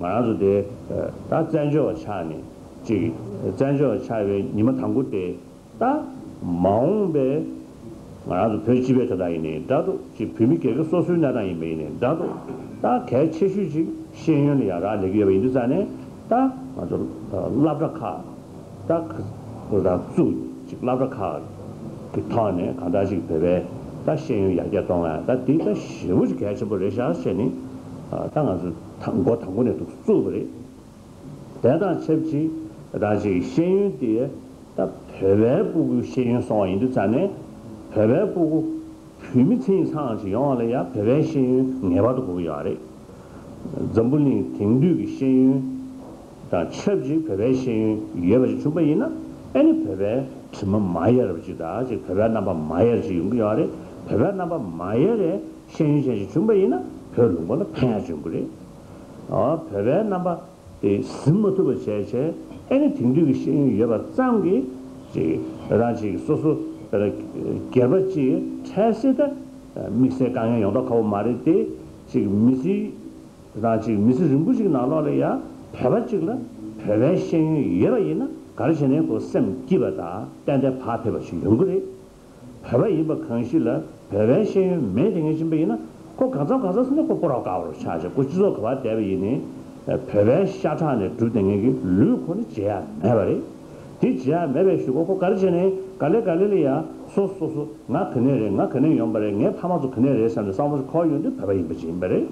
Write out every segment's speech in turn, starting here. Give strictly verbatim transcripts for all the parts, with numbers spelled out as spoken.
ང་རང་ཚོ་དེ་ད་བཙན་བྱོལ་བ་ཆགས་ནས་ཅིག་བཙན་བྱོལ་བ་ཆགས་པའི་ཉི་མ་དང་པོ་དེ། ད་མ་འོངས་པའི་ང་རང་ཚོ་བོད་སྤྱི་པའི་དོན་དག་ཡིན་ནའི་འདྲ་འདུག་ཅིག་བོད་མི་སྒེར་གྱི་སོ་སོའི་གནས་སྟངས་ཡིན་པ་ཡིན་ནའི་འདྲ་འདུག་ད་གལ་ཆེ་ཤོས་ཅིག་ཤེས་ཡོན་ལ་ཡང་རག་ལས་ཀྱི་ཡོད་པ་ཡིན་དུས་ཙང་ནས། ད་ང་ཚོ་སློབ་གྲྭ་ཁག་ད་ཁུར་ད་བཙུགས་ཅིག་སློབ་གྲྭ་ཁག་གི་ཐོག་ནས་གང་ལྟར་ཅིག་བོད་པའི་ད་ཤེས་ཡོན་ཡར་རྒྱས་གཏོང་ཡ་ད་འདི་ད་ཞེ་པོ་ཅིག་གལ་ཆེན་པོ་རེད་ཤག་བྱས་ནས། ད་ང་ཚོ་ད་འགོ་དང་པོ་ནས་འདུག་བཙུགས་པ་རེད། དེ་དང་ཆབས་ཅིག་ད་ཅིག་ཤེས་ཡོན་དེ་ད་བོད་པའི་སྤུ་གུའི་ཤེས་ཡོན་སོང་བ་ཡིན་དུས་ཙང་ནས། བོད་པའི་སྤུ་གུ་བོད་མི་ཚེ་ཡི་ཚང་ཅིག་ཡོང་བ་ལ་ཡང་བོད་པའི་ཤེས་ཡོན་ངེས་པར་དུ་དགོས་ཀྱི་ཡོད་རེད། འཛམ་བུ་གླིང་དེང་དུས་ཀྱི་ཤེས་ཡོན་དང་ཆབས་ཅིག་བོད་པའི་ཤེས་ཡོན་ཡོད་པ་ཞིག་བྱུང་པ་ཡིན་ན། ཨ་ནི་བོད་པའི་དྲི་མ་མ་ཡལ་བ་ཅིག་དང་ཅིག་བོད་པའི་རྣམ་པ་མ་ཡལ་ཅིག་ཡོང་གི་ཡོད་རེད། བོད་པའི་རྣམ་པ་མ་ཡལ་བའི་ཤེས་ཡོན་ཅན་ཞིག་བྱུང་པ་ཡིན་ན་བོད་ལུང་པ་ལ་ཕན་ཡག་ཅིག་ཡོང་གི་རེད། ཨ་བོད་པའི་རྣམ་པ་དེ་ཟིན་མ་ཐུབ་པ་བྱས་བྱས། ཨ་ནི་དེང་དུས་ཀྱི་ཤེས་ཡོན་ཡོད་པ་ཙམ་གྱིས་ཅིག་རང་ཅིག་སོ་སོ་སྒེར་པ་ཅིག་འཕྲལ་སེལ་ད་དམིགས་བསལ་དཀའ་ངལ་ཡོང་མདོག་ཁ་པོ་མ་རེད་དེ། ཅིག་མི་ཚེ་རང་ཅིག་མི་ཚེ་རིང་པོ་ཅིག་ནང་ལོགས་ལ་ཡང་བོད་པ་ཅིག་ལ་བོད་པའི་ཤེས་ཡོན་ཡོད་པ་ཡིན་ན། ག་རེ་བྱས་ནས་ཁོ་སེམས་སྐྱིད་པ་དང་ཏན་ཏན་བག་ཕེབས་པ་ཞིག་ཡོང་གི་རེད། བོད་པ་ཡིན་པ་གང་ཞིག་ལ་བོད་པའི་ཤེས་ཡོན་མེད་དེ་ངས་ཕྱིན་པ་ཡིན་ན། ཁོ་གང་འཚམ་གང་འཚམ་ཟེར་ན་ཁོ་སྤོ་རོགས་དཀའ་བ་རུ་ཆགས་བྱས། ཁོ་སྤྱི་ཚོགས་ག་པར་བསྡད་པ་ཡིན་ནའི་བོད་པའི་ཤ་ཁྲག་ནས་གྲུབ་བསྡད་མཁན་གྱི་ལུས་ཁོ་ནི་བརྗེ་ཡ་མེད་པ་རེད། དེ་བརྗེ་ཡ་མེད་པའི་གཞུག་གུ་ཁོ་ག་རེ་བྱས་ནའི་ག་ལེ་ག་ལེ་ལ་ཡ་སོ་སོ་སོ་སོ་ང་ག་ནས་རེད། ང་ག་ནས་ཡོང་པ་རེད། ངའི་ཕ་མ་ཚོ་ག་ནས་རེད་བསམ་ནས་བསམ་བློ་ཞིག་འཁོར་ཡོང་དུས་བོད་པ་ཡིན་པ་ཅིག་ཡིན་པ་རེད།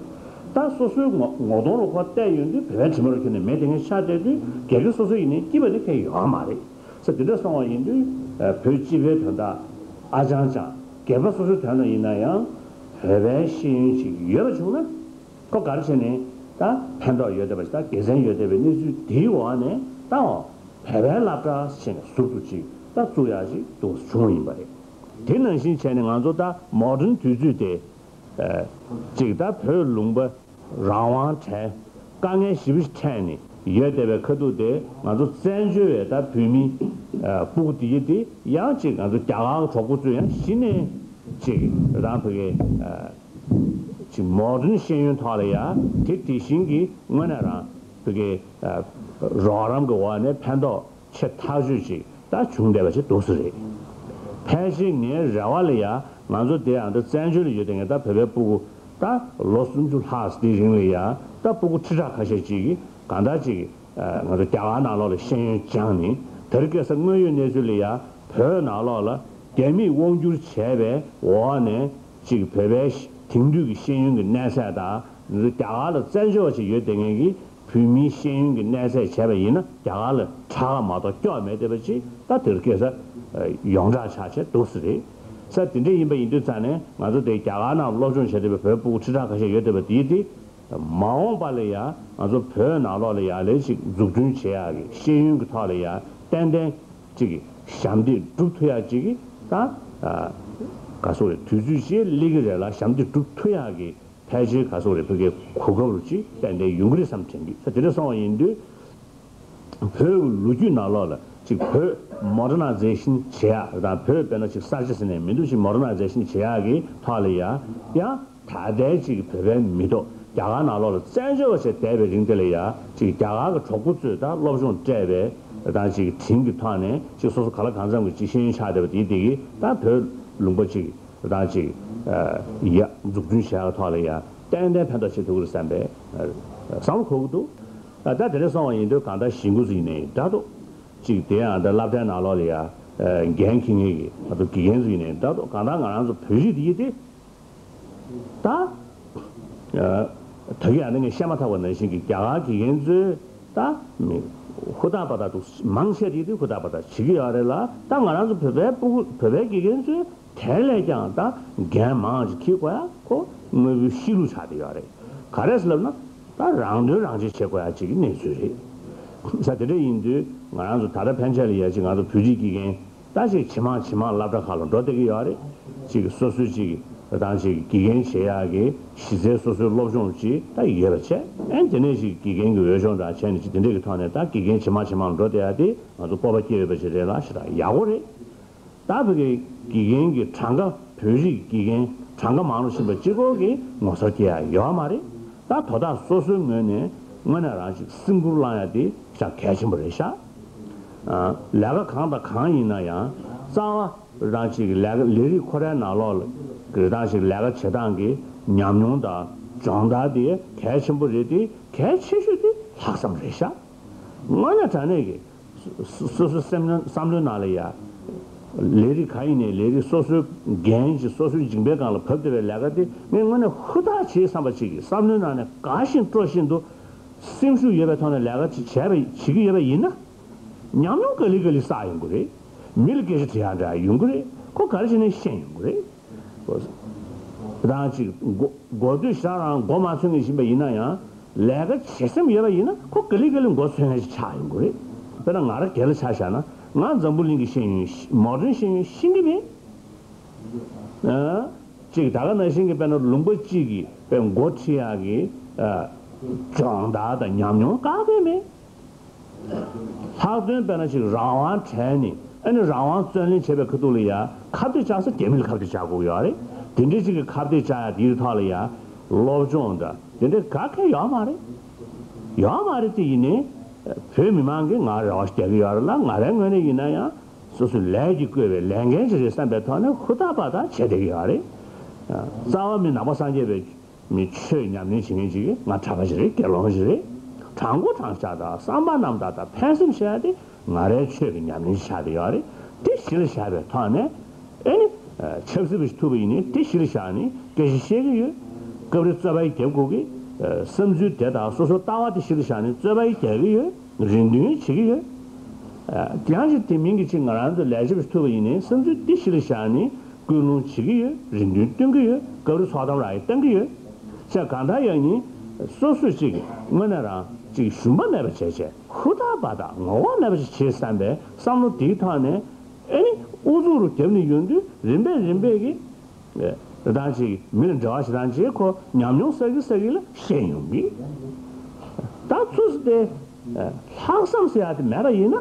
ད་སོ་སོའི་ངོ་ངོ་གདོང་ལ་ཁོ་བལྟས་ཡོང་དུས་བོད་པའི་དྲི་མ་རུ་ཁྱེར་ནས་མེད་དེ་ངས་ཆགས་བསྡད་དུས་སྒེར་གྱི་སོ་སོ་ཡིན་ནའི་སྐྱིད་པ་དེ་གང་ཡོད་མ་རེད། ས་དེ་འདྲ་སོང་བ་ཡིན་དུས། ཨ་བོད་སྤྱི་པའི་དོན་དག་ཨ་ཅང་ཅང་སྒེར་པ་སོ་སོའི་དོན་དག་ཡིན་ན་ཡང་། བོད་པའི་ཤེས་ཡོན་ཞིག་ཡོད་པ་བྱུང་ན། ཁོ་ག་རེ་བྱས་ནས་ད་ཕན་ཐོགས་ཡོད་བསྡད་པ་ཞིག་དང་དགེ་མཚན་ཡོད་བསྡད་པའི་གནས་ཚུལ་དེའི་འོག་ནས་ད་བོད་པའི་སློབ་གྲྭ་ཞིག་ཟུར་དུ་ཅིག་ད་བཙུགས་ཡག་ཅིག་འདུག་བྱུང་བ་ཡིན་པ་རེད། དེ་ནང་བཞིན་བྱས་ནས་ང་ཚོ་ད་མོ་ཌན་དུས་ཚོད་དེ། ཨ་ཅིག་ད་བོད་ལུང་པ་རང་དབང་བྲལ། དཀའ་ངལ་ཞེ་པོ་ཅིག་འཕྲད་ནས་ཡོད་བསྡད་པའི་ཁ་ཐུག་དེ། ང་ཚོ་བཙན་བྱོལ་བའི་ད་བོད་མི་ཨ་སྤུ་གུ་དེ་གྱད་དེ་ཡང་ཅིག་ང་ཚོ་རྒྱ་གར་གྱི་གྲོགས་པོ་ཚོས་ཡང་གཞི་ནས་ཅིག་རང་བོད་ཀྱི་ཨ་ཅིག་མོ་ཌན་ཤེས་ཡོན་ཐོག་ལ་ཡ་དེ་དེ་བཞིན་གྱི་དངོས་གནས་རང་བོད་ཀྱི་ཨ་རོགས་རམ་གྱི་འོག་ནས་ཕན་ཐོགས་ཆེ་ཐག་ཆོད་ཅིག་ད་བྱུང་བསྡད་པ་ཅིག་འདུག་སེ་རེད། ཕལ་ཆེར་ངའི་རེ་བ་ལ་ཡ་ང་ཚོ་དེ་ཡང་ད་བཙན་བྱོལ་ལ་ཡོད་དེ་ངས་ད་བོད་པའི་སྤུ་གུ་ད་ལོ་སུམ་ཅུ་ལྷག་དེའི་རིང་ལ་ཡ་ད་སྤུ་གུ་ཁྲི་ཕྲག་ཁ་ཤས་ཅིག་གིས་གང་ལྟར་ཅིག་ང་ཚོ་རྒྱ་གར་ནང་ལོགས་ལ་ཤེས་ཡོན་སྦྱངས་ནས། དེ་རིང་ཁ་སང་དངོས་ཡོད་གནས་ཚུལ་ལ་ཡ་བོད་ནང་ལོགས་ལ་རྒྱ་མིས་དབང་བསྒྱུར་བྱས་པའི་འོག་ནས་ཅིག་བོད་པའི་དེང་དུས་ཀྱི་ཤེས་ཡོན་གྱི་གནས་ཚད་དང་། རྒྱ་གར་ལ་བཙན་བྱོལ་བ་ཞིག་ཡོད་དེ་ངས་ཀྱིས་བོད་མིའི་ཤེས་ཡོན་གྱི་གནས་ཚད་བྱས་པ་ཡིན་ན། རྒྱ་གར་ལ་ཁྲག་མ་གཏོགས་སྐྱོ་མེད་བསྡད་པ་ཅིག་ད་དེར་སྐད་ས་ཡོངས་གྲགས་ཆགས་བྱས་འདུག་སེ་རེད། ས་དེ་འདྲ་ཡིན་པ་ཡིན་དུས་ཙང་ནས་ང་ཚོ་དེ་རྒྱ་གར་ནང་སློབ་སྦྱོང་བྱས་བསྡད་པའི་བོད་སྤུ་གུ་ཁྲི་ཕྲག་ཁ་ཤས་ཡོད་བསྡད་པ་དེ་དེ་མ་འོངས་པ་ལ་ཡང་ང་ཚོ་བོད་ནང་ལོགས་ལ་ཡང་ལས་ཅིག་འཛུགས་སྐྲུན་བྱེད་ཡག་གི་ཤེས་ཡོན་གྱི་ཐོག་ལ་ཡང་ཏན་ཏན་ཅིག་ཞབས་འདེགས་སྒྲུབ་ཐུབ་ཡག་ཅིག་གི་ད་ག་སོགས་རེད། དུས་ཚོད་ཅིག་སླེབས་ཀྱི་རེད་ལ། ཞབས་འདེགས་སྒྲུབ་ཐུབ་ཡག་གི་ཕལ་ཆེར་ག་སོགས་རེད། བོད་ཀྱི་གོ་སྐབས་རུ་ཅིག་ཏན་ཏན་ཡོང་གི་རེད་བསམ་དྲན་གི། ས་དེ་འདྲ་སོང་བ་ཡིན་དུས། བོད་ཀྱི་ལོ་རྒྱུས་ནང་ལོགས་ལ་ཅིག་བོད་མོ་ཌར་ནའི་ཛེ་ཤན་བྱེད་ཡག་དང་། བོད་དཔེར་ན་ཅིག་གསར་བརྗེ་ཟེར་ནས་མི་འདུག་ཅིག་མོ་ཌར་ནའི་ཛེ་ཤན་བྱེད་ཡག་གི་ཐོག་ལ་ཡ་ཡང་ད་ལྟའི་ཅིག་བོད་པའི་མི་ཐོག་རྒྱ་གར་ནང་ལོགས་ལ་བཙན་བྱོལ་བ་བྱས་བསྡད་པའི་རིང་དེ་ལ་ཡ་ཅིག་རྒྱ་གར་གྱི་གྲོགས་པོ་ཚོས་ད་སློབ་སྦྱོང་སྤྲད་པའི་དང་ཅིག་དྲིན་གྱི་ཐོག་ནས་ཅིག་སོ་སོ་ག་ལ་གང་འཚམ་གྱི་ཅིག་ཤེས་ཡོན་ཆགས་བསྡད་པ་དེ་དེ་གིས་ད་བོད་ལུང་པ་ཅིག་དང་ཅིག་ཡ་འཛུགས་སྐྲུན་བྱེད་ཡག་ཐོག་ལ་ཡ་ཏན་ཏན་ཕན་ཐོགས་བྱེད་ཐུབ་ཀྱི་རེད་བསམ་པའི་བསམ་བློ་འཁོར་གྱི་འདུག་ད་ལྟ་དེ་འདྲ་སོང་བ་ཡིན་དུས་གང་ལྟར་གཞིས་འགོ་ཚོ་ཡིན་ནའི་འདྲ་འདུག་ཅིག་དེ་ཡང་ད་སློབ་གྲྭའི་ནང་ལོགས་ལ་ཡ་འགན་འཁྱེར་མཁན་གྱི་ང་ཚོ་དགེ་རྒན་ཚོ་ཡིན་ནའི་འདྲ་འདུག་གང་ལྟར་ང་རང་ཚོ་བོད་རིགས་དེ་ཡིན་ཏེ། ད་ད་གིན་ཨ་ནི་ངས་བཤད་མ་ཐག་པ་ནང་བཞིན་གྱི་རྒྱ་གར་དགེ་རྒན་ཚོས་ད་ཧུར་ཐག་པ་ཐག་འདུག་མང་ཆེ་དེ་དུས་ཧུར་ཐག་པ་ཐག་བྱེད་ཀྱི་ཡོད་རེད་ལ། ད་ང་རང་ཚོ་བོད་པའི་སྤུ་གུ་བོད་པའི་དགེ་རྒན་ཚོས་དེ་ལས་ཀྱང་ད་འགན་མང་ཅིག་འཁྱེར་དགོས་ཡ་ཁོ་དངོས་པོའི་གཤིས་ལུགས་ཆགས་བསྡད་ཡོད་རེད། ག་རེ་ཟེར་ལབ་ན། ད་རང་དོན་རང་གཅེས་བྱེད་དགོས་ཡ་ཅིག་གི་གནས་ཚུལ་རེད། ས་དེ་འདྲ་ཡིན་དུས་ང་རང་ཚོ་ད་ལྟ་ཕན་ཆད་ལ་ཡ་ཅིག་ང་ཚོ་བོད་རིགས་དགེ་རྒན་ད་ཅིག་ཇེ་མང་ཇེ་མང་སློབ་གྲྭ་ཁག་ལ་འགྲོ་བསྡད་ཀྱི་ཡོད་རེད། ཅིག་སོ་སོའི་ཅིག་དང་ཅིག་དགེ་རྒན་བྱེད་ཡག་གི་གཞི་རྩའི་སོ་སོའི་སློབ་སྦྱོང་ཅིག་ད་ཡོད་པ་བྱས། ཨན་དེ་ནས་ཅིག་དགེ་རྒན་གྱི་འོས་སྦྱོང་དང་བྱས་ནས་ཅིག་དེ་འདྲས་ཀྱི་ཐོག་ནས་ད་དགེ་རྒན་ཇེ་མང་ཇེ་མང་འགྲོ་བསྡད་ཡ་དེ་ང་ཚོ་སྤོབས་པ་སྐྱེ་འོས་པ་ཅིག་རེད་ལ། ཞེ་དྲག་ཡག་པོ་རེད། ད་བོད་ཀྱི་དགེ་རྒན་གྱི་གྲངས་ཀ་བོད་རིགས་དགེ་རྒན་གྲངས་ཀ་མང་རུ་ཕྱིན་པ་གཅིག་པོ་གིས་ངོ་མཚར་སྐྱེ་ཡ་ཡོད་མ་རེད། ད་དོ་བདག་སོ་སོའི་ངོས་ནས་ དངོས་གནས་རང་ཅིག་སེམས་ཁུར་བླང་ཡ་དེ་ཤ་གལ་ཆེན་པོ་རེད་ཤག་ཨ། ལས་ཀ་གང་དང་གང་ཡིན་ན་ཡང་རྩ་བ་རང་ཅིག་ལས་ཀ་ལས་རིགས་ཁོ་རའི་ནང་ལོགས་ལ་གི་རང་ཅིག་ལས་ཀ་བྱེད་སྟངས་ཀྱི་ཉམས་མྱོང་དང་སྦྱོང་བརྡར་དེ་གལ་ཆེན་པོ་རེད་དེ། གལ་ཆེ་ཤོས་དེ་ལྷག་བསམ་རེད་ཤག་དངོས་གནས་དྲང་གནས་ཀྱི་སོ་སོའི་སེམས་ནང་བསམ་བློའི་ནང་ལ་ཡ། ལས་རིགས་གང་ཡིན་ནའི་ལས་རིགས་སོ་སོའི་འགན་གྱི་སོ་སོའི་མཇིང་པའི་སྒང་ལ་བབས་བསྡད་པའི་ལས་ཀ་དེ་ངས་དངོས་གནས་ཧུར་ཐག་བྱེད་བསམ་པ་ཅིག་གི་བསམ་བློའི་ནང་ནས་དགའ་བཞིན་སྤྲོ་བཞིན་དུ་སེམས་ཤུགས་ཡོད་པའི་ཐོག་ནས་ལས་ཀ་ཅིག་བྱས་པ་བྱེད་ཀྱི་ཡོད་པ་ཡིན་ན། ཉམས་མྱོང་ག་ལེ་ག་ལེ་བསགས་ཡོང་གི་རེད། མི་ལ་སྐད་ཆ་དྲི་ཡག་འདྲ་ཡོང་གི་རེད། ཁོ་ག་རེ་བྱས་ནས་ཤེས་ཡོང་གི་རེད། རང་ཅིག་མགོ་མགོ་སྟོད་ཞེ་དྲག་རང་མགོ་མ་ཚོས་མཁན་ཞིག་ཡིན་པ་ཡིན་ན་ཡང་། ལས་ཀ་བྱེད་སེམས་ཡོད་པ་ཡིན་ན་ཁོ་ག་ལེ་ག་ལེ་མགོ་ཚོས་མཁན་ཞིག་ཆགས་ཡོང་གི་རེད། དཔེར་ན་ང་རང་སྒེར་ལ་ཆ་བཞག་ན། ང་འཛམ་བུ་གླིང་གི་ཤེས་ཡོན་མོ་ཌན་ཤེས་ཡོན་ཤེས་ཀྱི་མེད། ཨ། ཅིག་ད་ག་ནང་བཞིན་གྱི་དཔེར་ན་ལུང་པ་གཅིག་གི་དཔེ་མགོ་ཁྲིད་ཡག་གི་ཨ། སྦྱོང་བརྡར་དང་ཉམས་མྱོང་བཀག་པས་མེད། ལྷག་དོན་དཔེར་ན་ཅིག་རང་དབང་བྲལ་ནས་ཨ་ནི་རང་དབང་བརྩོན་ལེན་བྱེད་པའི་ཁ་ཐུག་ལ་ཡ་ཁ་གཏད་བཅག་ས་རྒྱ་མི་ལ་ཁ་གཏད་བཅག་དགོས་ཡོད་རེད། དེ་འདྲའི་ཅིག་གི་ཁ་གཏད་བཅག་ཡ་དེའི་ཐོག་ལ་ཡ་སློབ་སྦྱོང་དང་དེ་འདྲའི་ག་གེ་ཡོད་མ་རེད། ཡོད་མ་རེད་དེ་ཡིན་ནའི་བོད་མི་མང་གིས་ང་རེ་བ་རྒྱག་གི་ཡོད་རེད་ལ། ང་རའི་ངོས་ནས་ཡིན་ན་ཡང་སོ་སོའི་ལས་ཀྱིས་བསྐོས་པའི་ལས་འགན་ཅིག་རེད་བསམ་པའི་ཐོག་ནས་ཧུར་ཐག་པ་དང་བྱེད་བསྡད་ཀྱི་ཡོད་རེད། རྩ་བ་མི་ནང་པ་སངས་རྒྱས་པའི་མི་ཆོས་ཉམས་ལེན་བྱེད་མཁན་ཅིག་གིས་ང་གྲྭ་པ་ཞིག་རེད། དགེ་སློང་ཞིག་རེད། དྲང་པོ་དྲང་བཞག་དང་བསམ་པ་རྣམ་དག་དང་ཕན་སེམས་བྱས་ཏེ་ང་རའི་ཆོས་ཀྱི་ཉམས་ལེན་ཞིག་ཆགས་བསྡད་ཡོད་རེད། དེ་གཞི་ལ་བཞག་པའི་ཐོག་ནས་ཨེ་ནི་ཆབ་སྲིད་པ་ཞིག་ཐུབ་པ་ཡིན་ནའི་དེ་གཞི་ལ་བཞག་ནས་སྐད་ཆ་བཤད་ཀྱི་ཡོད། སྐབས་རེ་རྩོད་པ་ཡང་རྒྱབ་དགོས་ཀྱི། བསམ་ཚུལ་དེ་དང་སོ་སོའི་ལྟ་བ་དེ་གཞི་ལ་བཞག་ནས་རྩོད་པ་ཡང་རྒྱག་གི་ཡོད། རེ་འདུན་བྱེད་ཀྱི་ཡོད། ཡང་ཅིག་དེ་མིན་གྱི་ཅིག་ང་རང་ཚོ་ལས་བྱེད་པ་ཞིག་ཐུབ་པ་ཡིན་ནའི་བསམ་ཚུལ་དེ་གཞི་ལ་བཞག་ནས་སྐུལ་སློང་བྱེད་ཀྱི་ཡོད། རེ་འདུན་སྟོན་གྱི་ཡོད། སྐབས་རེ་ཚོགས་གཏམ་རང་ཡང་བཏང་གི་ཡོད། བྱས་གང་ལྟར་ཡང་ནི་སོ་སོས་ཅིག་དངོས་གནས་རང་ཅིག་ཞུམ་པ་མེད་པ་བྱས་བྱས་ཧུར་ཐག་པ་དང་ངོ་ལྐོག་མེད་པ་ཞིག་བྱེད་བསམ་པའི་བསམ་བློ་དེའི་ཐོག་ནས་ཨེ་ནི་ཨུ་ཚུགས་རུ་བརྒྱབ་ནས་ཡོང་དུས་རིམ་པས་རིམ་པས་ཀྱིས་རེ་དང་ཅིག་མི་ལ་འབྲེལ་བ་ཞེ་དྲག་བྱེད། ཁོ་ཉམས་མྱོང་བསགས་ཀྱི་བསགས་ཀྱི་ལ་ཤེས་ཡོང་གི། ད་ཚུར་སྟེ་ལྷག་བསམ་ཟེར་ཡག་དེ་མེད་པ་ཡིན་ན།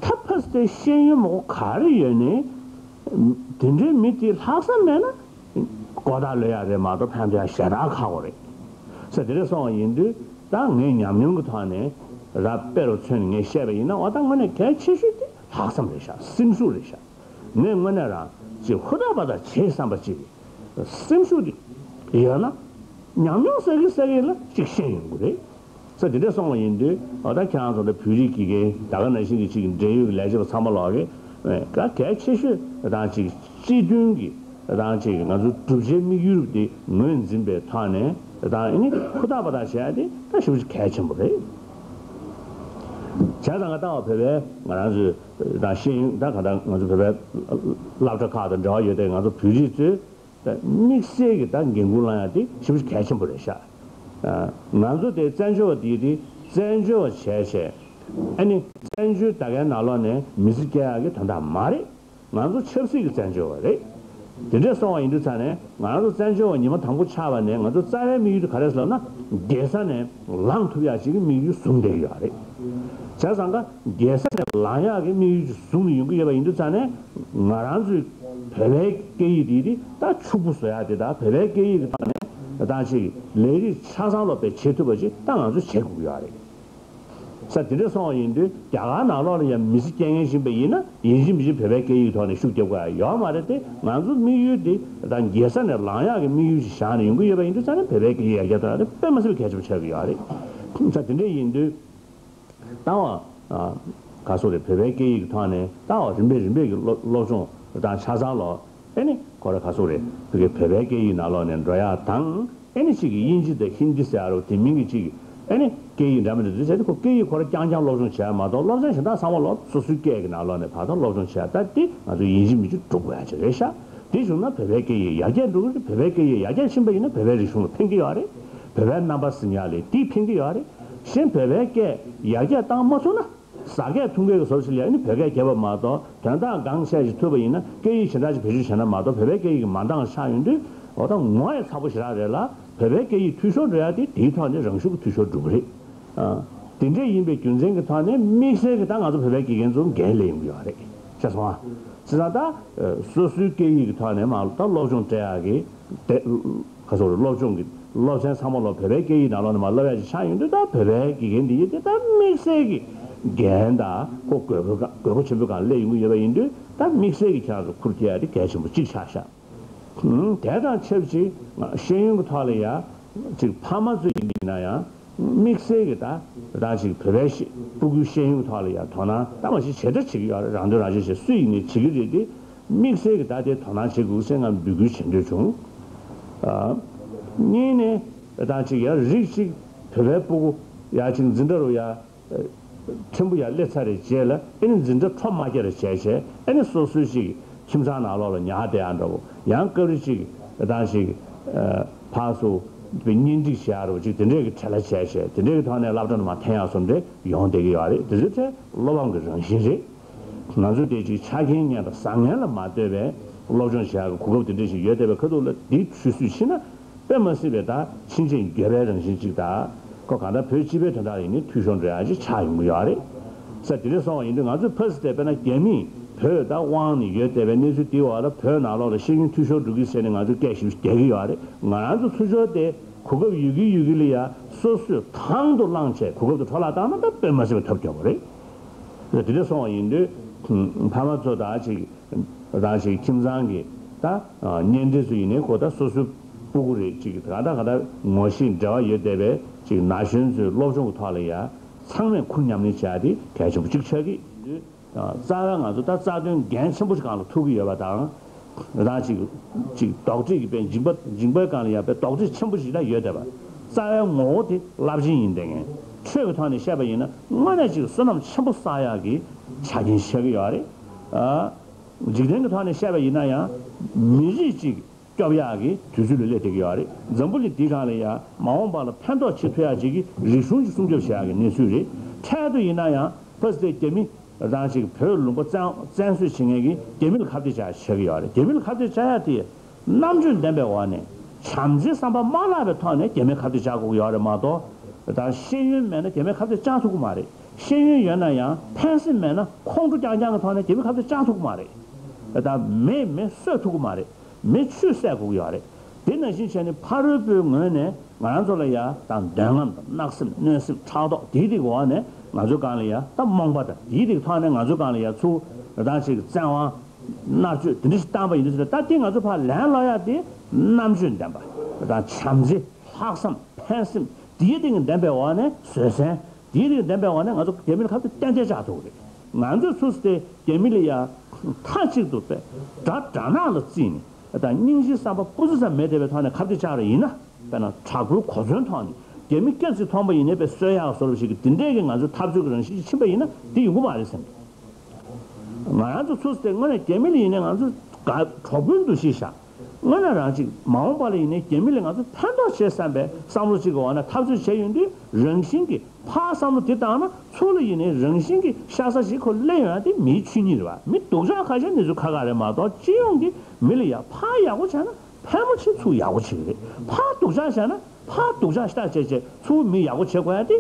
ད་ཕར་སྟེ་ཤེས་ཡོན་མང་པོ་ག་རེ་ཡོད་ནའི་དེ་འདྲའི་མི་དེ་ལྷག་བསམ་མེད་ན་མགོ་ཐག་ལོས་ཡག་རེད་མ་གཏོགས་ཕན་ཐོགས་ཡག་ཞེ་དྲག་ཁག་པོ་རེད། ས་དེ་འདྲ་སོང་བ་ཡིན་དུས་ད་ངས་ཉམས་མྱོང་གི་ཐོག་ནས་ར་དཔེ་རུ་མཚོན་ནས་ངས་བཤད་པ་ཡིན་ན། འོ་ད་དངོས་གནས་གལ་ཆེ་ཤོས་དེ་ལྷག་བསམ་རེད་ཤག་སེམས་ཤུགས་རེད་ཤག་ངས་དངོས་གནས་རང་ཅིག་ཧུར་ཐག་པ་དང་བྱེད་བསམ་པ་ཅིག་སེམས་ཤུགས་དེ་ཡོད་ན་ཉམས་མྱོང་བསགས་ཀྱི་བསགས་ཀྱི་ལ་ཅིག་ཤེས་ཡོང་གི་རེད། ས་དེ་འདྲ་སོང་བ་ཡིན་དུས་འོ་ད་ཁྱེད་རང་ཚོ་ད་བོད་རིགས་དགེ་རྒན་ད་ག་ནང་བཞིན་གྱི་ཅིག་འབྲེལ་ཡོད་ཀྱི་ལས་བྱེད་པ་ཚང་མ་ལོག་གི་ག་གལ་ཆེ་ཤོས་དང་ཅིག་སྤྱི་མཐུན་གྱི་དང་ཅིག་ང་ཚོ་བསྒྲུབ་བྱའི་དམིགས་ཡུལ་དེ་ངོས་འཛིན་པའི་ཐོག་ནས་དང་ཨེ་ནི་ཧུར་ཐག་པ་དང་བྱས་ཏེ་ད་ཞེ་པོ་ཅིག་གལ་ཆེན་པོ་རེད། བྱས་ཙང་ང་ལྟ་བ་བོད་པའི་ང་རང་ཚོའི་དང་ཤེས་ཡོན་ད་ག་ད་ང་ཚོ་བོད་པའི་སློབ་གྲྭ་ཁག་དང་འབྲེལ་བ་ཡོད་དེ་ང་ཚོ་བོད་རིགས་ཚོས་ད་དམིགས་བསལ་གྱི་ད་འགན་ཁུར་བླང་ཡ་དེ་ཞེ་པོ་ཅིག་གལ་ཆེན་པོ་རེད་ཤག་ང་ཚོ་དེ་བཙན་བྱོལ་བ་དེ་དེ་བཙན་བྱོལ་བ་བྱས་བྱས་ཨ་ནི་བཙན་བྱོལ་ད་གའི་ནང་ལོགས་ནས་མི་ཚེ་སྐྱེལ་ཡག་གི་དོན་དག་མ་རེད། ང་ཚོ་ཆབ་སྲིད་ཀྱི་བཙན་བྱོལ་བ་རེད། དེ་འདྲས་སོང་བ་ཡིན་དུས་ཙང་ནས་ང་རང་ཚོ་བཙན་བྱོལ་བ་ཉི་མ་དང་པོ་ཆགས་པ་ནས་ང་ཚོ་རྩ་བའི་དམིགས་ཡུལ་དེ་ག་རེ་ཟེར་ལབ་ན། རྒྱལ་ས་ནས་ལངས་ཐུབ་ཡག་ཅིག་གི་དམིགས་ཡུལ་བཟུང་བསྡད་ཀྱི་ཡོད་རེད། བྱས་ཙང་ཀ་རྒྱལ་ས་ནས་ལངས་ཡག་གི་དམིགས་ཡུལ་ཅིག་བཟུང་ནས་ཡོང་གི་ཡོད་པ་ཡིན་དུས་ཙང་ནས་ང་རང་ཚོའི་བོད་པའི་སྐད་ཡིག་དེ་དེ་ད་ཕྱུག་པོ་བཟོ་ཡག་དེ་དང་བོད་པའི་སྐད་ཡིག་གི་ཐོག་ནས་ད་ཅིག་ལས་རིགས་ཆ་ཚང་སློབ་སྤེལ་བྱེད་ཐུབ་པ་ཅིག་ད་ང་ཚོས་བྱེད་དགོས་ཀྱི་ཡོད་རེད། ས་དེ་འདྲ་སོང་བ་ཡིན་དུས་རྒྱ་གར་ནང་ལོགས་ལ་ཡང་མི་ཚེ་སྐྱེལ་མཁན་ཞིག་ཡིན་པ་ཡིན་ན་ཡིན་གཅིག་མིན་གཅིག་བོད་པའི་སྐད་ཡིག་ཐོག་ནས་ཤུགས་རྒྱབ་དགོས་ཡ་ཡོད་མ་རེད་དེ། ང་ཚོ་དམིགས་ཡུལ་དེ་ད་རྒྱལ་ས་ནས་ལངས་ཡག་གི་དམིགས་ཡུལ་ཞིག་བཞག་ནས་ཡོང་གི་ཡོད་པ་ཡིན་དུས་ཙང་ནས་བོད་པའི་སྐད་ཡིག་ཡར་རྒྱས་གཏོང་ཡ་དེ་དཔེ་མི་སྲིད་པའི་གལ་ཆེན་པོ་ཆགས་ཀྱི་ཡོད་རེད། ས་དེ་འདྲ་ཡིན་དུས་ད་བ་ག་སོ་རེད། བོད་པའི་སྐད་ཡིག་གི་ཐོག་ནས་ད་བ་རིམ་པས་རིམ་པས་ཀྱི་སློབ་སློབ་སྦྱོང་དང་ཆ་ཚང་ལོ། ཨེ་ནི་ཁོ་ར་ག་སོ་རེད། བོད་ཀྱི་བོད་པའི་སྐད་ཡིག་ནང་ལོགས་ནས་འགྲོ་ཡག་དང་། ཨེ་ནི་གཅིག་གི་དབྱིན་ཇི་དང་ཧིན་དི་ཟེར་ཡ་རོ་དེ་མིན་གྱི་གཅིག་གི་ཨེ་ནི་སྐད་ཡིག་འདྲ་མི་འདྲ་འདི་ཟེར་ཏེ་ཁོ་སྐད་ཡིག་ཁོ་ར་རྐྱང་རྐྱང་སློབ་སྦྱོང་བྱས་མ་གཏོགས་སློབ་ཚན་གཞན་དག་ཚང་མ་ལོ་སོ་སོའི་སྐད་ཀྱི་ནང་ལོགས་ནས་ད་ལྟ་སློབ་སྦྱོང་བྱས་ད་དེ་ང་ཚོ་ཡིན་གཅིག་མིན་གཅིག་སྒྲུབ་དགོས་ཡ་ཅིག་རེད་ཤག་དེ་བྱུང་ན་བོད་པའི་སྐད་ཡིག་ཡར་རྒྱས་འགྲོ་གི་རེད། བོད་པའི་སྐད་ཡིག་ཡར་རྒྱས་ཕྱིན་པ་ཡིན་ན་བོད་པའི་རིག་གཞུང་ལ་ཕན་གྱི་ཡོད་རེད། བོད་པའི་རྣམ་པ་ཟིན་ཡག་ལ་དེ་ཕན་གྱི་ཡོད་རེད། གཞན་བོད་པའི་སྐད་ཡར་རྒྱས་བཏང་མ་ཐུབ་ན། ཟ་སྐད་འཐུང་སྐད་ཀྱི་བཟོ་ཞིག་ལ་ཡང་ནི་བོད་སྐད་རྒྱབ་པ་མ་གཏོགས་དོན་དག་འགངས་ཆེ་ཞིག་ཐུབ་པ་ཡིན་ན་སྐད་ཡིག་གཞན་དག་ཅིག་བེད་སྤྱོད་བྱས་ན་མ་གཏོགས་བོད་པའི་སྐད་ཡིག་གི་མ་འདང་ཆགས་ཡོང་དུས་འོ་ད་ངོ་ཡ་ཚ་པོ་ཞེ་དྲག་རེད་ལ། བོད་པའི་སྐད་ཡིག་འཐུས་ཤོར་འགྲོ་ཡ་དེ་དེའི་ཐོག་ནས་རང་ཤུགས་ཀྱིས་འཐུས་ཤོར་འགྲོ་གི་རེད། ཨ། དེ་འདྲས་ཡིན་པའི་རྒྱུ་མཚན་གྱི་ཐོག་ནས་དམིགས་བསལ་གྱི་ད་ང་ཚོ་བོད་པའི་དགེ་རྒན་ཚོ་འགན་ལེན་ཡོང་གི་ཡོད་རེད། ཤེས་སོང་ཨ། བྱས་ཙང་ད་སོ་སོའི་སྐད་ཡིག་གི་ཐོག་ནས་མ་ད་སློབ་སྦྱོང་སྤྲད་ཡ་གི་དེ་ག་ཚོད་རེད། སློབ་སྦྱོང་གི་ སློབ་ཚན་ཚང་མ་ལོ་བོད་པའི་སྐད་ཡིག་ནང་ལོགས་ནས་མར་བསླབ་ཡ་ཅིག་ཆགས་ཡོང་དུས། ད་བོད་པའི་དགེ་རྒན་འདི་ཡིན་དེ་ད་དམིགས་བསལ་གྱི་འགན་དང་ཁོ་དགོས་མཁོ་དགོས་མཁོ་ཆེན་པོའི་སྒང་སླེབས་ཡོང་གི་ཡོད་པ་ཡིན་དུས། ད་དམིགས་བསལ་གྱི་ཁྱེད་རང་ཚོ་ཁུར་སྐྱེལ་ཡ་དེ་གལ་ཆེན་པོ་གཅིག་ཆགས་ཤག་ཨུམ། དེ་དང་ཆབས་ཅིག་ཤེས་ཡོན་གྱི་ཐོག་ལ་ཡ་ཅིག་ཕ་མ་ཚོ་ཡིན་པ་ཡིན་ན་ཡང་། དམིགས་བསལ་གྱི་ད་རང་ཅིག་བོད་པའི་ཤེས་སྤུ་གུའི་ཤེས་ཡོན་གྱི་ཐོག་ལ་ཡ་དོ་སྣང་ད་མ་གཞི་ཇི་ལྟར་བྱེད་ཀྱི་ཡོད་རེད། རང་དོན་རང་གཅེས་བྱེད་སུ་ཡིན་ནའི་བྱེད་ཀྱི་རེད་དེ། དམིགས་བསལ་གྱི་ད་དེ་དོ་སྣང་བྱེད་དགོས་ཟེར་ང་འབོད་སྐུལ་བྱེད་འདོད་བྱུང་། ཨ། གཉིས་ནས་ད་ཅིག་ཡ་རིགས་ཅིག་བོད་པའི་སྤུ་གུ་ཡ་ཅིག་འཛིན་གྲྭ་རུ་ཡ། ཕྲན་བུ་ཡར་སླེབས་ཚར་རེད་བྱས་ལ། ཨེ་ནི་འཛིན་གྲྭ་འཕྲོ་མ་བརྒྱབ་རེད་བྱས་བྱས། ཨེ་ནི་སོ་སོའི་ཅིག་ཁྱིམ་ཚང་ནང་ལོགས་ལ་ཉར་བསྡད་ཡ་འདྲ་བོ། ཡང་སྐབས་རེ་ཅིག་ད་ཅིག་ཨ། ཕར་ཚུར་གཉེན་སྒྲིག་བྱེད་ཡ་འདྲ་བོ་ཅིག་དེ་འདྲས་ཀྱི་བྲེལ་བ་བྱས་བྱས། དེ་འདྲས་ཀྱི་ཐོག་ནས་སློབ་གྲྭ་ནང་མར་འཐེན་ཡ་བཟོ་འདྲ་ཡོང་བསྡད་ཀྱི་ཡོད་རེད། དེ་ཚོའི་གྲས་བློ་ཕམ་གྱི་རང་བཞིན་རེད། ང་ཚོ་དེ་ཅིག་ཆ་རྐྱེན་ངན་དང་བཟང་ངན་ལ་མ་ལྟོས་པའི་སློབ་སྦྱོང་བྱེད་ཡག་གི་གོ་སྐབས་དེ་འདྲ་ཞིག་ཡོད་བསྡད་པའི་ཁ་ཐུག་ལ། འདི་ཆུད་ཟོས་ཕྱིན་ན་དཔེ་མ་སྲིད་པའི་ད་ཕྱིན་ཆད་འགྱོད་པའི་རང་བཞིན་ཅིག་དང་། ཁོ་གང་ལྟར་བོད་སྤྱི་པའི་དོན་དག་ལ་ཡིན་ནའི་འཐུས་ཤོར་འགྲོ་ཡག་ཅིག་ཆགས་ཡོང་གི་ཡོད་རེད། ས་དེ་འདྲ་སོང་བ་ཡིན་དུས། ང་ཚོས་ཕ་སི་ཏེ་དཔེར་ན་རྒྱ་མིས་བོད་ད་དབང་ནས་ཡོད་བསྡད་པའི་གནས་ཚུལ་དེའི་འོག་ལ་བོད་ནང་ལོགས་ལ་ཤེས་ཡོན་འཐུས་ཤོར་འགྲོ་གི་ཟེར་ནས་ང་ཚོས་སྐད་ཞིབ་རྒྱག་གི་ཡོད་རེད། ང་རང་ཚོ་ཚུར་ཕྱོགས་དེ་གོ་སྐབས་ཡོད་ཀྱི་ཡོད་ཀྱི་ལ་ཡ་སོ་སོས་དང་དུ་བླངས་བྱས་གོ་སྐབས་དེ་འཕྲོ་བརླག་བཏང་ན་ད་དཔེ་མ་སྲིད་པའི་ཐབས་སྐྱོ་བོ་རེད། དེ་འདྲ་སོང་བ་ཡིན་དུས། ཕ་མ་ཚོ་ད་ཅིག་ད་ཅིག་ཁྱིམ་ཚང་གི་ད་གཉེན་འབྲེལ་ཚོ་ཡིན་ནའི་ཁོ་ད་སོ་སོའི་སྤུ་གུ་རེད། ཅིག་ག་ད་ག་ད་ངོ་ཤེས་འབྲེལ་བ་ཡོད་བསྡད་པའི་ཅིག་ན་གཞོན་ཚོའི་སློབ་སྦྱོང་གི་ཐོག་ལ་ཡ་ཚང་མས་ཁུར་མཉམ་ལེན་བྱ་ཡ་དེ་གལ་ཆེན་པོ་གཅིག་ཆགས་ཀྱི་ཡིན་དུས། རྩ་བའི་ང་ཚོ་ད་རྩ་དོན་འགན་ཆེན་པོ་ཞིག་སྒང་ལ་ཐུག་གི་ཡོད་པ་དང་། ད་ཅིག་ཅིག་དོགས་འདྲི་གི་དཔེ་འཇིགས་པ་འཇིགས་པའི་སྒང་ལ་ཡ་དཔེ་དོགས་འདྲི་ཆེན་པོ་ཞིག་ད་ཡོད་བསྡད་པ། རྩ་བའི་ངོ་བོ་དེ་རླབས་ཆེན་ཡིན་བསྡད་མཁན། ཆོས་ཀྱི་ཐོག་ནས་བཤད་པ་ཡིན་ན་དངོས་གནས་ཅིག་བསོད་ནམས་ཆེན་པོ་བསགས་ཡག་གི་ཆ་རྐྱེན་ཆགས་ཀྱི་ཡོད་རེད། ཨ། འཇིག་རྟེན་གྱི་ཐོག་ནས་བཤད་པ་ཡིན་ན་ཡང་མི་རིགས་ཅིག་སྐྱོབ་ཡག་གི་དུས་ཚོད་ལ་སླེབས་བསྡད་ཀྱི་ཡོད་རེད། འཛམ་བུ་གླིང་འདིའི་སྒང་ལ་ཡང་མ་འོངས་པ་ལ་ཕན་ཐོགས་བྱེད་ཐུབ་ཡག་ཅིག་གི་རིག་གཞུང་ཅིག་སྲུང་སྐྱོབ་བྱེད་ཡག་གི་གནས་ཚུལ་རེད། འཕྲལ་དུ་ཡིན་ན་ཡང་ཕ་སི་ཏེ་རྒྱ་མི་རང་ཅིག་བོད་ལུང་པ་བཙན་བཙན་བཟུང་བྱེད་མཁན་གྱི་རྒྱ་མི་ལ་ཁ་གཏད་བཅག་ཡག་ཆགས་ཀྱི་ཡོད་རེད། རྒྱ་མི་ལ་ཁ་གཏད་བཅག་ཡག་དེ་རྣམ་དཔྱོད་ལྡན་པའི་འོག་ནས་བྱམས་བརྩེའི་བསམ་པ་མ་བརླག་པའི་ཐོག་ནས་རྒྱ་མིར་ཁ་གཏད་བཅག་དགོས་ཀྱི་ཡོད་རེད་མ་གཏོགས། ད་ཤེས་ཡོན་མེད་ན་རྒྱ་མིར་ཁ་གཏད་བཅག་ཐུབ་ཀྱི་མ་རེད། ཤེས་ཡོན་ཡོད་ན་ཡང་ཕན་སེམས་མེད་ན་ཁོང་ཁྲོ་རྐྱང་རྐྱང་གི་ཐོག་ནས་རྒྱ་མིར་ཁ་གཏད་བཅག་ཐུབ་ཀྱི་མ་རེད། ད་མེས་མེ་གསོད་ཐུབ་ཀྱི་མ་རེད། མེ་ཆུས་བསད་དགོས་ཀྱི་ཡོད་རེད། དེ་ནང་བཞིན་བྱས་ནས་ཕ་རོལ་པོའི་ངོས་ནས་ང་རང་ཚོ་ལ་ཡ་ད་འདོད་རྔམ་དང་བརྣག་སེམས་གནོད་སེམས་ཕྲག་དོག་དེའི་རིགས་འོག་ནས་ང་ཚོའི་སྒང་ལ་ཡ་ད་རྨོངས་པ་དང་དེའི་རིགས་ཐོག་ནས་ང་ཚོའི་སྒང་ལ་ཡ་ཚུར་ད་ཅིག་བཙན་དབང་མནར་གཅོད་དེ་འདྲ་ཞིག་བཏང་པ་ཡིན་དུས་ཙང་ད་དེ་ང་ཚོ་ཕར་ལན་སློག་ཡ་དེ་རྣམ་དཔྱོད་ལྡན་པ་དང་བྱམས་བརྩེ་ལྷག་བསམ་ཕན་སེམས་དེའི་སྟེང་ལྡན་པའི་འོག་ནས་བཟོད་བསྲན་དེའི་སྟེང་ལྡན་པའི་འོག་ནས་ང་ཚོ་རྒྱ་མི་ལ་ཁ་གཏད་ཏན་ཏན་བཅག་ཐུབ་ཀྱི་རེད། ང་ཚོས་ཚུར་དེ་རྒྱ་མི་ལ་ཡ་མཐའ་གཅིག་ཏུ་དཔེ་དགྲ་དགྲ་ནག་ལ་བརྩིས་ནས་ད་སྙིང་རྗེའི་བསམ་པ་སྤུ་ཙམ་ཙམ་མེད་བསྡད་པའི་ཐོག་ནས་ཁ་གཏད་བཅག་རེ་ཡིན་ན། དཔེར་ན་དྲག་པོའི་གོ་མཚོན་ཐོག་ནས་རྒྱ་མི་སྐྱ་ཚིག་མཐོན་པོ་ཡིན་ནའི་དཔེ་གསོད་ཡག་བཟོ་འདྲ་ཞིག་གི་དེ་འདྲས་ཀྱི་ང་ཚོའི་འཐབ་རྩོད་ཀྱི་རང་བཞིན་ཞིག་ཕྱིན་པ་ཡིན་ན་དེ་ཡོང་གི་མ་རེད་བསམ་གྱི། ང་རང་ཚོ་ཚུར་དེ་དངོས་གནས་རྒྱ་མི་ལ་ཡིན་ནའི་ང་ཚོ་དགའ་གྲོགས་པོའི་འདུ་ཤེས་བཞག་དངོས་གནས་རང་ཅིག་མ་འོངས་པ་ལ་ཡིན་ནའི་རྒྱ་མི་ལ་ང་ཚོ་ཕན་ཐོགས་བྱེད་བསམ་པའི་བསམ་བློ་ཅིག་གི་འོག་ནས་འཐབ་རྩོད་བྱས་ཡོང་དུས་རང་བཞིན་གྱིས་ཕར་བསམ་བློ་དེ་བཏང་ན་ཚུར་ལ་ཡིན་ནའི་རང་བཞིན་གྱིས་ཤ་ཚ་ཞིག་ཁོ་སླེབས་ཡོང་ཡ་དེ་མིའི་ཆོས་ཉིད་རེད་བ། མི་སྡུག་ཅག་ཁ་ཤས་ནས་ཚུར་ཁ་ཁ་རེད་མ་གཏོགས་སྤྱི་ཡོངས་ཀྱི་མི་ལ་ཡ་ཕར་ཡག་པོ་བྱས་ན། ཕལ་མོ་ཆེ་ཚུར་ཡག་པོ་བྱེད་ཀྱི་རེད། ཕར་སྡུག་ཅག་བྱས་ན་ཕར་སྡུག་ཅག་ཤ་སྟག་བྱས་བྱས་ཚུར་མི་ཡག་པོ་བྱེད་དགོས་ཡ་དེ་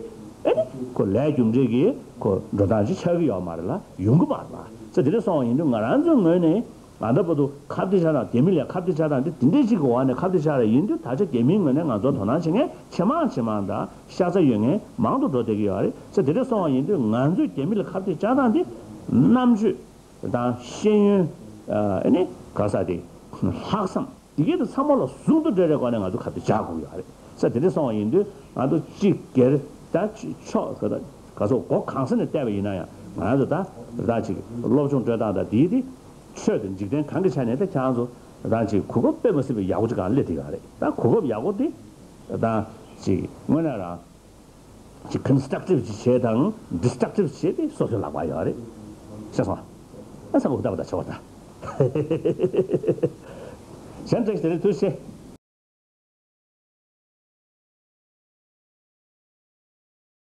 ཨེ་ནི་ཁོ་ལས་རྒྱུ་འབྲས་ཀྱི་ཁོ་འགྲོ་སྟངས་ཅིག་ཆགས་ཀྱི་ཡོད་མ་རེད་ལ་ཡོང་གི་མ་རེད་ལ། ས་དེ་འདྲ་སོང་བ་ཡིན་དུས་ང་རང་ཚོའི་ངོས་ནས་ད་ལྟ་བར་དུ་ཁ་གཏད་བཅག་སྟངས་རྒྱ་མི་ལ་ཁ་གཏད་བཅག་སྟངས་དེ་དེ་འདྲ་ཅིག་གི་འོག་ནས་ཁ་གཏད་བཅག་རེ་ཡིན་དུས་ད་ཆ་རྒྱ་མིའི་ངོས་ནས་ང་ཚོར་དོ་སྣང་བྱེད་མཁན་ཇེ་མང་ཇེ་མང་དང་ཤ་ཚ་ཡོད་མཁན་མང་དུ་འགྲོ་བསྡད་ཀྱི་ཡོད་རེད། ས་དེ་འདྲ་སོང་བ་ཡིན་དུས་ང་ཚོས་རྒྱ་མི་ལ་ཁ་གཏད་བཅག་སྟངས་དེ་རྣམ་དཔྱོད། དང་ཤེས་ཡོན། ཨ་ནི་ག་ས་དེ། ལྷག་བསམ། དེ་གའི་དེ་ཚང་མ་ལ་ཟུང་དུ་འབྲེལ་བའི་སྒོ་ནས་ང་ཚོ་ཁ་གཏད་བཅག་དགོས་ཡོད་རེད། ས་དེ་འདྲ་སོང་བ་ཡིན་དུས་ང་ཚོ་གཅིག་སྒེར་ད་ཕྱོགས་ག་ད་ག་ཚོད་སྒོ་གང་ས་ནས་བལྟས་པ་ཡིན་ན་ཡང་ང་ཚོ་ད་ད་ཅིག་སློབ་སྦྱོང་སྤྲོད་སྟངས་དང་དེའི་དེ་ཆོས་དང་འཇིག་རྟེན་གང་གི་ཆ་ནས་ད་ཁྱེད་རང་ཚོ་ད་ཅིག་གོ་སྐབས་དཔེ་མ་སྲིད་པའི་ཡག་པོ་ཅིག་གང་སླེབས་བསྡད་ཡོད་རེད། ད་གོ་སྐབས་ཡག་པོ་དེ་ད་ཅིག་དངོས་གནས་རང་། ཅིག་ཀོན་སི་ཊྲག་ཊིབ་ཅིག་བྱས་དང་ཌི་སི་ཊྲག་ཊིབ་བྱས་ཏེ་སོ་སོའི་ལག་པར་ཡོད་རེད། ཤེས་སོང་ཨ། ཨ་ས་གོ་ད་པ་ད་ཆོག་ད། གཞན་འདྲ་ཞིག་དེ་རིང་ཐུགས་རྗེ་ཆེ།